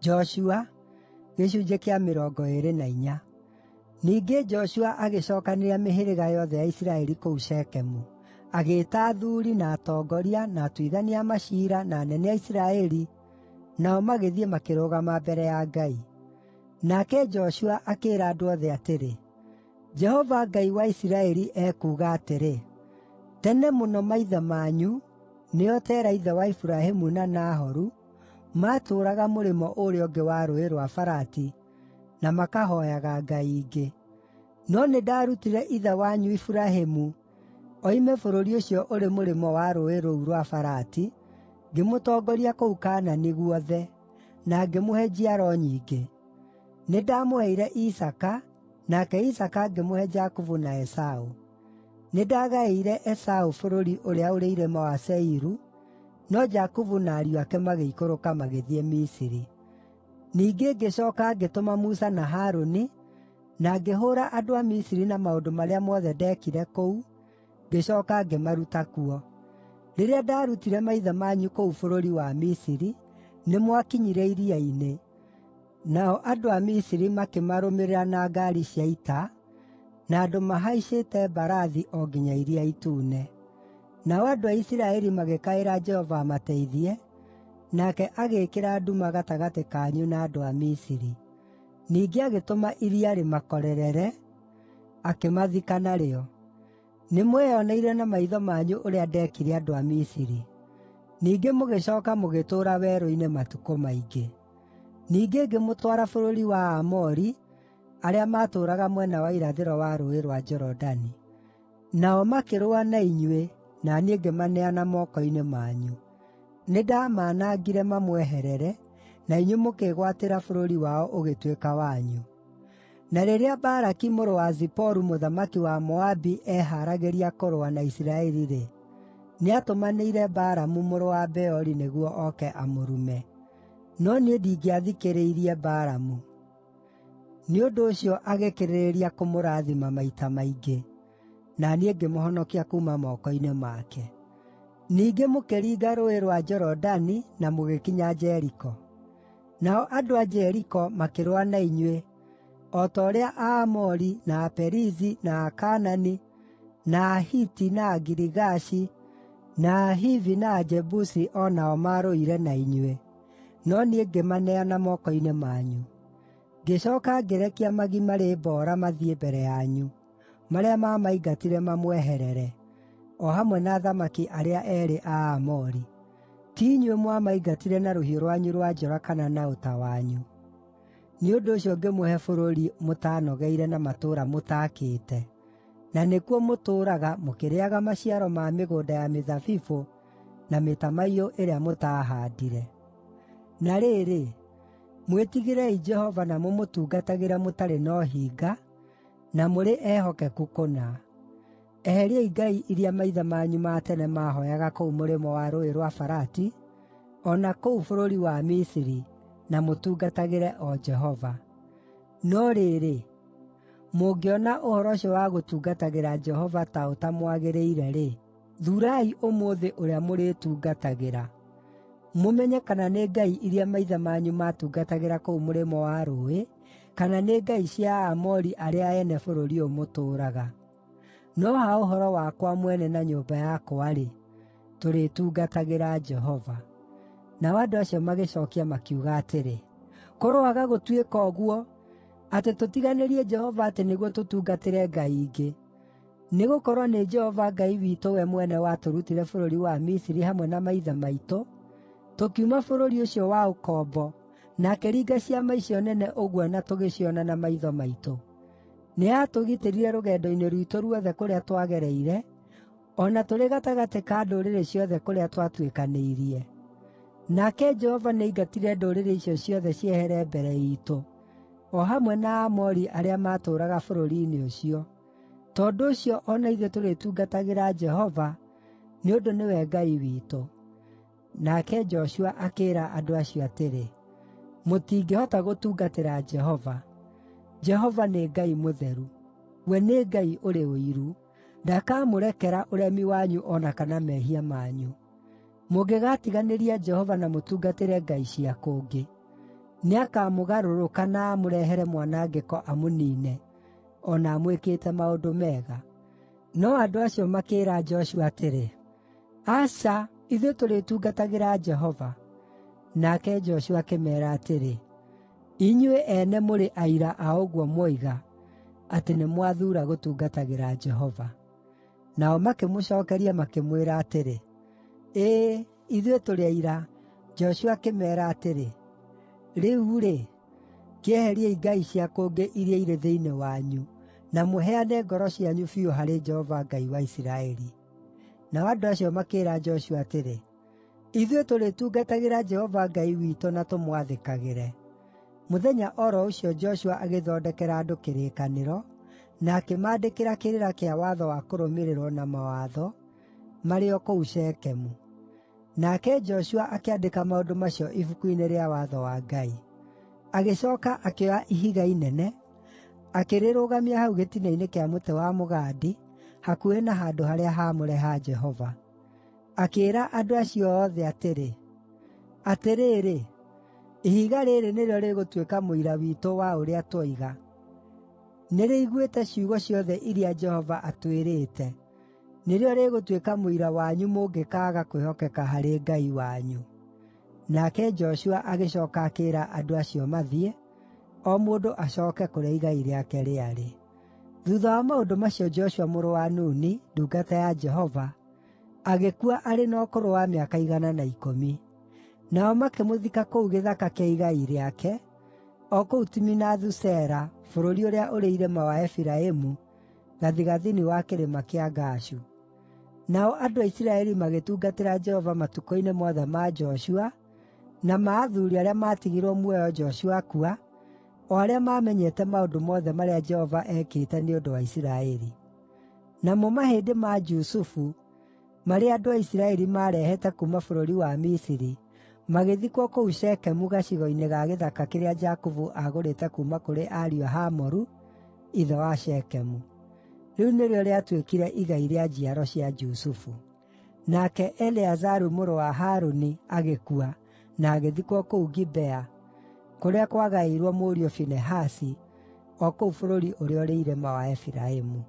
Joshua 24. Ningĩ Joshua agĩcookanĩrĩria mĩhĩrĩga yothe ya Isiraeli kũu Shekemu. Agĩĩta athuuri, na atongoria, na atuithania a maciira, na anene a Isiraeli, nao magĩthiĩ makĩrũgama mbere ya Ngai. Nake Joshua akĩĩra andũ othe atĩrĩ, “Jehova Ngai wa Isiraeli ekuuga atĩrĩ: ‘Tene mũno maithe manyu, nĩo Tera ithe wa Iburahĩmu na Nahoru, maatũũraga mũrĩmo ũrĩa ũngĩ wa Rũũĩ rwa Farati na makahooyaga ngai ingĩ. No nĩndarutire ithe wanyu Iburahĩmu oime bũrũri ũcio ũrĩ mũrĩmo wa rũũĩ rũu rwa Farati, ngĩmũtongoria kũu Kaanani guothe, na ngĩmũhe njiaro nyingĩ. Nĩndamũheire Isaaka, nake Isaaka ngĩmũhe Jakubu na Esaũ. Nĩndagaĩire Esaũ bũrũri ũrĩa ũrĩ irĩma wa Seiru, no Jakubu na ariũ ake magĩikũrũka magĩthiĩ Misiri. Ningĩ ngĩcooka ngĩtũma Musa na Harũni, na ngĩhũũra andũ a Misiri na maũndũ marĩa mothe ndeekire kũu, ngĩcooka ngĩmaruta kuo. Rĩrĩa ndaarutire maithe manyu kũu bũrũri wa Misiri, nĩmwakinyire iria-inĩ, nao andũ a Misiri makĩmarũmĩrĩra na ngaari cia ita, na andũ mahaicĩte mbarathi o nginya Iria Itune. Nao andũ a Isiraeli magĩkaĩra Jehova amateithie, nake agĩĩkĩra nduma gatagatĩ kanyu na andũ a Misiri. Ningĩ agĩtũma iria rĩmakorerere, akĩmathika narĩo. Nĩmweyoneire na maitho manyu ũrĩa ndeekire andũ a Misiri. Ningĩ mũgĩcooka mũgĩtũũra werũ-inĩ matukũ maingĩ. Ningĩ ngĩmũtwara bũrũri wa Aamori arĩa maatũũraga mwena wa irathĩro wa Rũũĩ rwa Jorodani. Nao makĩrũa na inyuĩ na niĩ ngĩmaneana moko-inĩ manyu. Nĩndamanangire mamweherere, na inyuĩ mũkĩĩgwatĩra bũrũri wao ũgĩtuĩka wanyu. Na rĩrĩa Balaki mũrũ wa Ziporu mũthamaki wa Moabi eehaaragĩria kũrũa na Isiraeli-rĩ, nĩatũmanĩire Balamu mũrũ wa Beori nĩguo oke amũrume. No niĩ ndingĩathikĩrĩirie Balamu. Nĩ ũndũ ũcio agĩkĩrĩrĩria kũmũrathima maita maingĩ, na niĩ ngĩmũhonokia kuuma moko-inĩ make. Ningĩ mũkĩringa Rũũĩ rwa Jorodani na mũgĩkinya Jeriko. Nao andũ a Jeriko makĩrũa na inyuĩ, o ta ũrĩa Aamori, na Aperizi, na Akaanani, na Ahiti, na Agirigashi, na Ahivi, na Ajebusi o nao maarũire na inyuĩ, no niĩ ngĩmaneana moko-inĩ manyu. Ngĩcooka ngĩrekia magi marĩ mboora mathiĩ mbere yanyu, marĩa maamaingatire mamweherere, o hamwe na athamaki arĩa eerĩ a Aamori. Ti inyuĩ mwamaingatire na rũhiũ rwanyu rwa njora kana na ũta wanyu. Nĩ ũndũ ũcio ngĩmũhe bũrũri mũtaanogeire na matũũra mũtaakĩte, na nĩkuo mũtũũraga mũkĩrĩĩaga maciaro ma mĩgũnda ya mĩthabibũ na mĩtamaiyũ ĩrĩa mũtaahaandire. Na rĩrĩ, mwĩtigĩrei Jehova na mũmũtungatagĩre mũtarĩ na ũhinga, na mũrĩ ehokeku kũna. Eheriai ngai iria maithe manyu ma tene maahooyaga kũu mũrĩmo wa Rũũĩ rwa Farati, o na kũu bũrũri wa Misiri, na mũtungatagĩre o Jehova. No rĩrĩ, mũngĩona ũhoro ũcio wa gũtungatagĩra Jehova ta ũtamwagĩrĩire-rĩ, thuurai ũmũthĩ ũrĩa mũrĩtungatagĩra. Mũmenye kana nĩ ngai iria maithe manyu maatungatagĩra kũu mũrĩmo wa rũũĩ, kana nĩ ngai cia Aamori arĩa ene bũrũri ũyũ mũtũũraga. No ha ũhoro wakwa mwene na nyũmba yakwa-rĩ, tũrĩtungatagĩra Jehova.” Nao andũ acio magĩcookia makiuga atĩrĩ, “Kũroaga gũtuĩka ũguo, atĩ tũtiganĩrie Jehova atĩ nĩguo tũtungatĩre ngai ingĩ! Nĩgũkorwo nĩ Jehova Ngai witũ we mwene watũrutire bũrũri wa Misiri hamwe na maithe maitũ, tũkiuma bũrũri ũcio wa ũkombo, na akĩringa ciama icio nene ũguo na tũgĩciona na maitho maitũ. Nĩatũgitĩrire rũgendo-inĩ rwitũ ruothe kũrĩa twagereire, o na tũrĩ gatagatĩ ka ndũrĩrĩ ciothe kũrĩa twatuĩkanĩirie. Nake Jehova nĩaingatire ndũrĩrĩ icio ciothe ciehere mbere iitũ, o hamwe na Aamori arĩa maatũũraga bũrũri-inĩ ũcio. Tondũ ũcio o na ithuĩ tũrĩtungatagĩra Jehova, nĩ ũndũ nĩwe Ngai witũ.” Nake Joshua akĩĩra andũ acio atĩrĩ, “Mũtingĩhota gũtungatĩra Jehova. Jehova nĩ Ngai mũtheru. We nĩ Ngai ũrĩ ũiru. Ndakamũrekera ũremi wanyu o na kana mehia manyu. Mũngĩgaatiganĩria Jehova na mũtungatĩre ngai cia kũngĩ, Nĩakamũgarũrũka na amũrehere mwanangĩko amũniine, o na amwĩkĩte maũndũ mega.” No andũ acio makĩĩra Joshua atĩrĩ, “Aca, ithuĩ tũrĩtungatagĩra Jehova.” Nake Joshua akĩmeera atĩrĩ, “Inyuĩ ene mũrĩ aira a ũguo mwoiga, atĩ nĩmwathuura gũtungatagĩra Jehova.” Nao makĩmũcookeria makĩmwĩra atĩrĩ, “Ĩĩ, ithuĩ tũrĩ aira.” Joshua akĩmeera atĩrĩ, “Rĩu-rĩ, kĩeheriei ngai cia kũngĩ iria irĩ thĩinĩ wanyu, na mũheane ngoro cianyu biũ harĩ Jehova Ngai wa Isiraeli.” Nao andũ acio makĩĩra Joshua atĩrĩ, “Ithuĩ tũrĩtungatagĩra Jehova Ngai witũ na tũmwathĩkagĩre.” Mũthenya o ro ũcio Joshua agĩthondekera andũ kĩrĩkanĩro, na akĩmaandĩkĩra kĩrĩra kĩa watho wa kũrũmĩrĩrwo na mawatho, marĩ o kũu Shekemu. Nake Joshua akĩandĩka maũndũ macio Ibuku-inĩ rĩa Watho wa Ngai. Agĩcooka akĩoya ihiga inene, akĩrĩrũgamia hau gĩtina-inĩ kĩa mũtĩ wa mũgandi hakuhĩ na handũ harĩa haamũre ha Jehova. Akĩĩra andũ acio othe atĩrĩ, “Atĩrĩrĩ, ihiga rĩĩrĩ nĩrĩo rĩgũtuĩka mũira witũ wa ũrĩa tuoiga. Nĩrĩiguĩte ciugo ciothe iria Jehova atwĩrĩte. Nĩrĩo rĩgũtuĩka mũira wanyu mũngĩkaaga kwĩhokeka harĩ Ngai wanyu.” Nake Joshua agĩcooka akĩĩra andũ acio mathiĩ, o mũndũ acooke kũrĩa igai rĩake rĩarĩ. Thuutha wa maũndũ macio Joshua mũrũ wa Nuni, ndungata ya Jehova, agĩkua arĩ na ũkũrũ wa mĩaka 110. Nao makĩmũthika kũu gĩthaka kĩa igai rĩake, o kũu Timinathu-Sera, bũrũri ũrĩa ũrĩ irĩma wa Efiraimu, gathigathini wa kĩrĩma kĩa Gaashu. Nao andũ a Isiraeli magĩtungatĩra Jehova matukũ-inĩ mothe ma Joshua na ma athuuri arĩa maatigirwo muoyo Joshua akua, o arĩa maamenyete maũndũ mothe marĩa Jehova ekĩte nĩ ũndũ wa Isiraeli. Namo mahĩndĩ ma Jusufu, marĩa andũ a Isiraeli maarehete kuuma bũrũri wa Misiri, magĩthikwo kũu Shekemu gacigo-inĩ ga gĩthaka kĩrĩa Jakubu aagũrĩte kuuma kũrĩ ariũ a Hamoru, ithe wa Shekemu. Rĩu nĩrĩo rĩatuĩkire igai rĩa njiaro cia Jusufu. Nake Eleazaru mũrũ wa Harũni agĩkua na agĩthikwo kũu Gibea, kũrĩa kwagaĩirwo mũriũ Finehasi, o kũu bũrũri ũrĩa ũrĩ irĩma wa Efiraimu.